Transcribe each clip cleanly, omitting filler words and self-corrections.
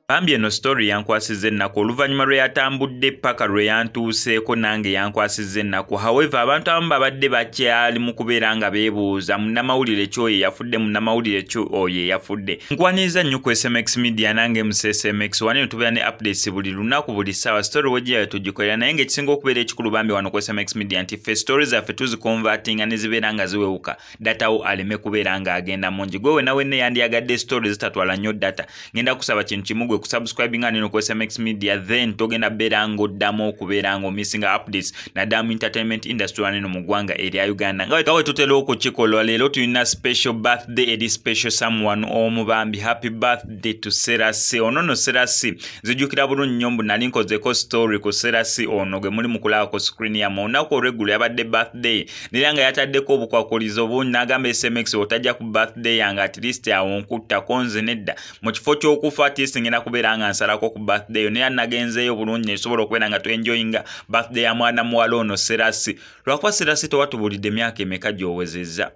Bambi eno story yankwasizza ennaku oluvannyuma lwe yatambudde paka lwe yantuuseeko, nange yankwasizza ennaku. However, abantu abamu babadde bakyali mu kubeera nga beebuuza, munnamawulire ki oyo eyafudde, munnamawulire ki oyo eyafudde? Nkwaniriza nnyo ku SMX Media, nange MCSMX. Wano tubeera ne updates buli lunaku, buli ssaawa. Story wejjayo tugikolera, naye ng'ekisinga okubeera ekikulu bambi wano ku SMX Media nti ffe story zaffe tuziconvertinga ne zibeera nga ziwewuka, data wo aleme kubeera ng'agenda mungi. Gwe wena wenna yandiyagadde story zitatwala nnyo data, ngenda kusaba kintu kimu, gwe kusubscribinga neno ku SMX Media, then togenda beera ng'oddamu okubeera ng'omissinga updates naddala mu entertainment industry waneno mu ggwanga erya Uganda. Nga we tutera okukikola, leero tulina special birthday eri special someone omu. Bambi, happy birthday to Serasi. Ono no Serasi nzijukira bulungi nnyo mbu nali nkozeko story ku Serasi ono gwe muli mu kulaba ku screen yammwe. Olunaku olw'eggulo yabadde birthday, naye nga yataddeko obukwakulizo bungi n'agamba, "SMX, otajja ku birthday yange, at least awo nkuttako nze nedda. Mu kifo ky'okufa, at least ngenda kubeera nga nsalako ku birthday yo." Naye nagenzeeyo bulungi nesobola okubeera nga twenjoyinga birthday ya mwana muwala ono Serasi. Lwakuba Serasi tewatubulidde emyaka emeka gy'owezezza.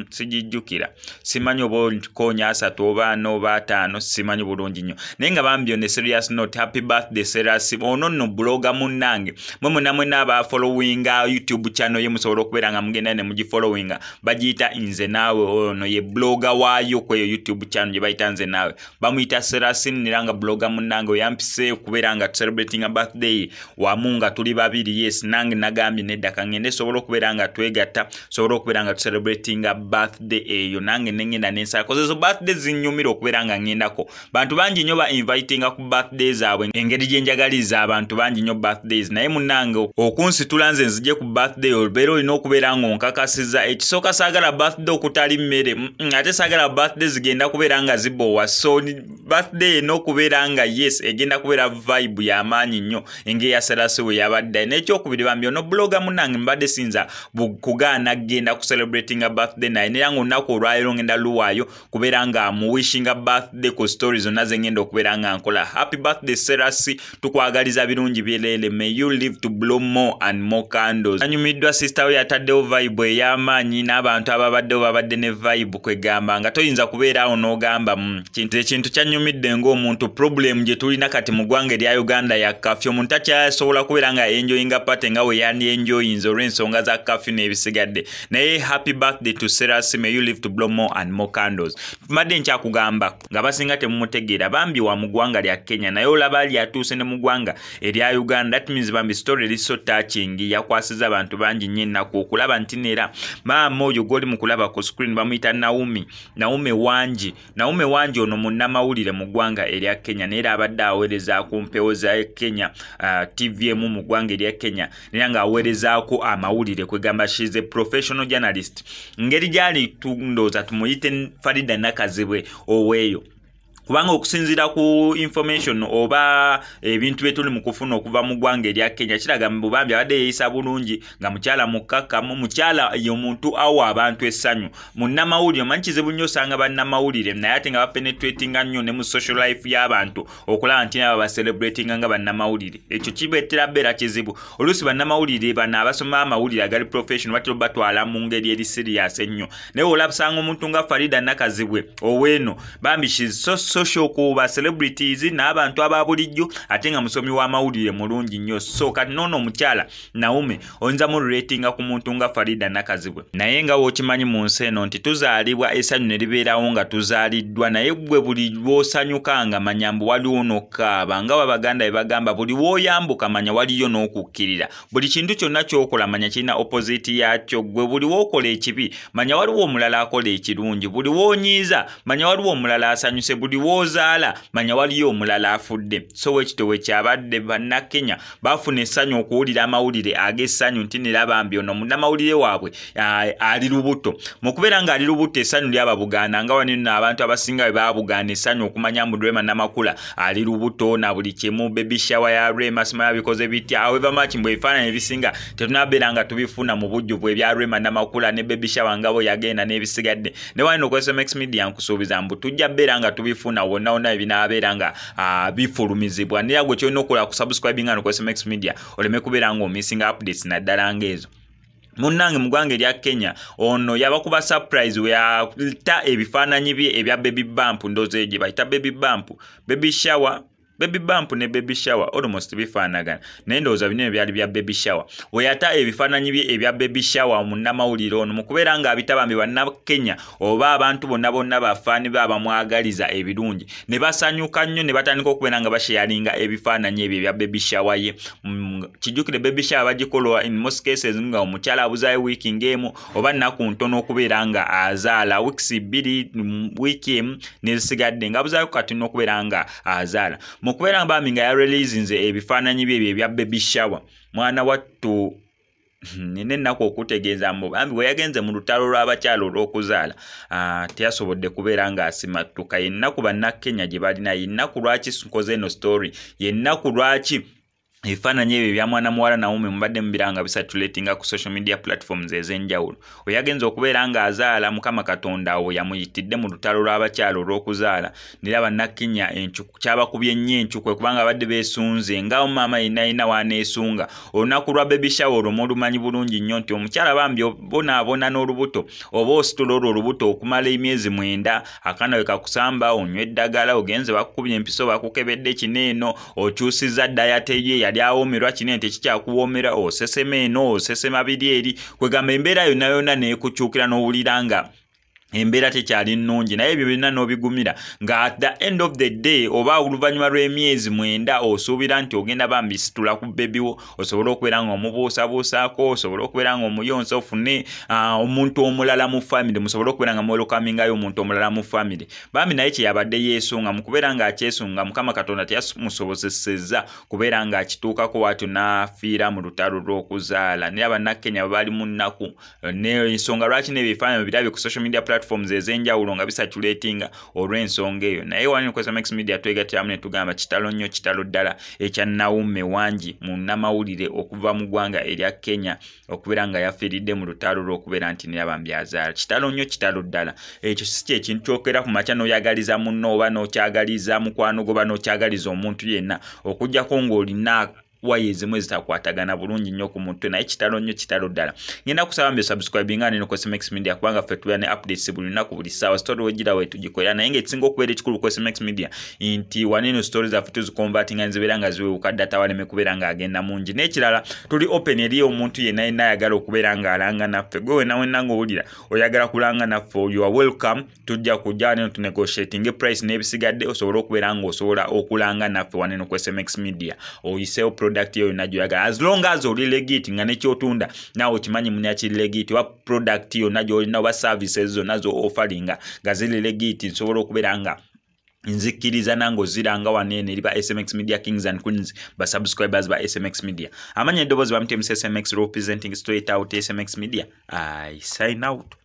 Sigijjukira, simanyi oba okonya 30 oba 40 oba 50, simanyi bulungi nnyo. Naye nga bambi, on a serious note, happy birthday, Serasi. Ono nno blogger munnange, mwe mwena mwena abafollowinga YouTube channel ye musobola okubeera nga mugenda ne mugifollowinga, bagiyita Nze Naawe. Ono ye blogger waayo kweyo YouTube channel gye bayita Nze Naawe, bamuyita Serasi. Nera nga blogger munnange oyampise okubeera nga celebratinga birthday wamu nga tuli babiri. Yes, nange nagambye nedda, kaŋŋende sobola okubeera nga twegatta, sobola okubeera nga tucelebratinga birthday eyo. Nange nengenda nensala koze ezo birthday zinnyumira okubeera nga ŋŋendako. Bantu bangi nnyo ba invitinga ku birthday zaabwe, engeri gye njagaliza abantu bangi nnyo birthdays, naye munnange okunsitula nze nzije ku birthday obeera olina okubeera ng'onkakasiza. Ekisooka, saagala birthday okutali mmere, ate saagala birthday zigenda kubeera nga zibowa. So birthday eno okubeera nga yes, egenda kubeera vibe y'amaanyi nnyo engeri ya Serasi we yabadde. N'ekyokubiri, bambi ono blogger munnange mbadde sinza kugaana kgenda ku celebratinga birthday naye, naye nga olunaku olwaleero ngenda luwaayo kubeera nga muwishinga birthday ku story zonna ze ngenda okubeera nga nkola. Happy birthday, Serasi, tukwagaliza birungi byerere. May you live to blow more and more candles. Anyumiddwa sister we yataddewo vibe ey'amaanyi, n'abantu ababaddewo babadde ne vibe, kwegamba nga toyinza kubeera awo n'ogamba kintu ekintu kyanyumidde ng'omuntu. Problem gye tulina kati mu ggwanga erya Uganda ya curfew. Omuntu takyasobola kubeera nga enjoyinga party nga we yandi enjoyinze olw'ensonga za curfew n'ebisigadde. Naye happy birthday to Serasi, may you live to blow more and more candles. Mbadde nkyakugamba nga basinga temumutegeera, bambi wa mu ggwanga lya Kenya, naye olaba lyatuuse ne mu ggwanga erya Uganda. That means bambi story eri so touching, yakwasiza abantu bangi nnyo ennaku okulaba nti neera maama oyo gw'oli mu kulaba ku screen bamuyita Naomi, Naomi Wangi. Naomi Wangi ono munnamawulire mu ggwanga erya Kenya, naye era abadde aweereza ku mpewo za Kenya, TV emu mu ggwanga erya Kenya, naye nga aweerezaako amawulire. Kwegamba she's a professional journalist. Ngeri gyali tundooza tumuyite Farida Nakazibwe oweeyo, kubanga okusinziira ku information oba ebintu bye tuli mu kufuna okuva mu ggwanga erya Kenya, kiraga mu bubambi abadde yeeyisa bulungi nga mukyala mukkakkamu, mukyala y'omuntu awa abantu essanyu, munnamawulire. Omanyi kizibu nnyo osanga bannamawulire naye ate nga bapenetratinga nnyo ne mu social life y'abantu, okulaba nti nabo bacelebratinga nga bannamawulire, ekyo kibeetera beera kizibu. Oluusi bannamawulire bano abasoma amawulire agali professional batera batwala mu ngeri eri serious ennyo, naye olabusanga omuntu nga Farida Nakazibwe oweeno, bambi she's so social ku ba celebrities n'abantu aba bulijjo, ate nga musomi w'amawulire mulungi nnyo. So kati noono omukyala Naomi oyinza mu relatinga ku muntu nga Farida Nakazibwe. Naye nga w'okimanyi mu nsi eno nti tuzaalibwa, essanyu ne libeerawo nga tuzaaliddwa, naye gwe buli lw'osanyuka nga manya mbu waliwo n'okukaaba. Nga babaganda bwe bagamba, buli w'oyambuka manya waliyo n'okukkirira. Buli kintu kyonna ky'okola manya kirina opposite yakyo. Gwe buli w'okola ekibi manya waliwo omulala akola ekirungi, buli w'onyiiza manya waliwo omulala asanyuse, buli w'ozaala manya waliyo omulala afudde. So wekito wekyabadde, Bannakenya bafuna essanyu okuwulira amawulire ag'essanyu nti nera bambi ono munnamawulire waabwe ali lubuto. Mu kubeera ng'ali lubuto, essanyu lyababugaana nga wano nno abantu abasinga bwe baabugaana essanyu okumanya mbu Rema Namakula ali lubuto na buli kimu, baby shower ya Rema simanya bikoze bitya. However much mbu ebifaananyi ebisinga tetunabeera nga tubifuna mu bujjuvu ebya Rema Namakula ne baby shower nga bwe yagenda n'ebisigadde, ne wano ku SMX Media nkusuubiza mbu tujja beera nga tubifuna wonna wonna ebinaabeera nga bifulumizibwa. Naye gwe kyolina okukola kusubscribinga no ku SMX Media oleme kubeera ng'omissinga updates naddala ng'ezo. Munnange mu ggwanga erya Kenya ono yabakuba surprise we yata ebifaananyi bye ebya baby bump, ndowooza gye bayita baby bump, baby shower. Baby bump ne baby shower almost bifaanagana, naye ndowooza binene byali bya baby shower. We yata ebifaananyi bye ebya baby shower munnamawulire ono mu kubeera ng'abita bambi Bannakenya oba abantu bonna bonna bafaani be abamwagaliza ebirungi ne basanyuka nnyo ne batandika okubeera nga basharinga ebifaananyi ebyo ebya baby shower ye. Kijjukire baby shower bagikola in most cases nga omukyala abuzaayo wiiki ng'emu oba nnaku ntono okubeera nga azaala, weeks 2, wiiki emu nezisigadde nga abuzaayo katono okubeera nga azaala. Mu kubeera nga bambi nga yareleasinze ebifaananyi bye ebyo ebya baby shower, mwana wattu nina ennaku okutegeeza mbu bambi bwe yagenze mu lutalo lw'abakyala olw'okuzaala teyasobodde kubeera ng'asimattuka. Yennaku Bannakenya gye balina, yennaku lwaki nkoze eno story, yennaku lwaki ebifaananyi ebyo ebya mwana muwala Naomi mubadde mubiraba nga bisatulatinga ku social media platforms ez'enjawulo. We yagenze okubeera ng'azaala, Mukama Katonda awo yamuyitidde mu lutalo lw'abakyala olw'okuzaala. Nera Bannakenya kyabakubye nnyo encukwe kubanga babadde beesunze nga maama yenna yenna w'aneesunga olunaku lwa baby shower olwo. Mulumanyi bulungi nnyo nti omukyala bambi bonaabona n'olubuto oba ositula olwo olubuto okumala emyezi 9, akaana we kakusamba, onywa eddagala, ogenze bakukubye empiso, bakukebedde kino eno, okyusizza diet ye yali awoomerwa kino tekikyakuwoomera, osesema eno, osesema biri eri, kwegamba embeera yonna yonna neekukyukira n'owulira nga embeera tekyali nnungi, naye ebyo byonna n'obigumira nga at the end of the day oba oluvannyuma lw'emyezi 9 osuubira nti ogenda bambi situla ku baby wo, osobole okubeera nga omubuusabuusaako, osobole okubeera nga omuyonsa, ofune omuntu omulala mu family, musobole okubeera nga mwelcoming'ayo omuntu omulala mu family. Bambi naye kye yabadde yeesunga mu kubeera ng'akyesunga, Mukama Katonda teyamusobozesezza kubeera ng'akituukako bw'atyo n'afiira mu lutalo lw'okuzaala. Naye Bannakenya bali mu nnaku n'ensonga lwaki n'ebifaananyi birabye ku social media platforms ez'enjawulo nga bisatulatinga olw'ensonga eyo. Naye wano ku SMX Media twegattiramu ne tugamba kitalo nnyo, kitalo ddala ekya Naomi Wangi munnamawulire okuva mu ggwanga erya Kenya okubeera nga yafiiridde mu lutalo lw'okubeera nti naye bambi azaala. Kitalo nnyo, kitalo ddala. Ekyo si kye kintu ky'okeera ku makya n'oyagaliza munno oba n'okyagaliza mukwano gwo oba n'okyagaliza omuntu yenna, okuggyako ng'olina waya ezimu ezitakwatagana bulungi nnyo ku mutwe. Naye kitalo nnyo, kitalo ddala. Ngenda kusaba mbe subscribing neno ku SMX Media kubanga ffe tubeera ne updates buli lunaku, buli ssaawa, story wegira we tugikolera. Naye ng'ekisinga okubeera ekikulu ku SMX Media nti waneno story zaffe tuziconvertinga nzibeera nga ziwewuka data waleme kubeera ng'agenda mungi. N'ekirala tuli open eri omuntu yenna yenna ayagala okubeera ng'alanga naffe. Gwe wenna wenna ng'owulira oyagala kulanga naffe, you are welcome. Tujja kujja waneno tunegotiating price n'ebisigadde osobole okubeera ng'osobola okulanga naffe waneno ku SMX Media, oyiseewo product yo yonna gy'oyagala as long as oli legit nga nekyotunda naawe okimanyi muna kiri legit, oba product yonna gy'olina oba services zonna zo offeringa nga ziri legit, nsobola okubeera nga nzikkiriza nange oziranga wano eno eri ba SMX Media Kings and Queens, ba subscribers ba SMX Media. Amanya eddoboozi bamutmc SMX, representing straight out SMX Media. I sign out.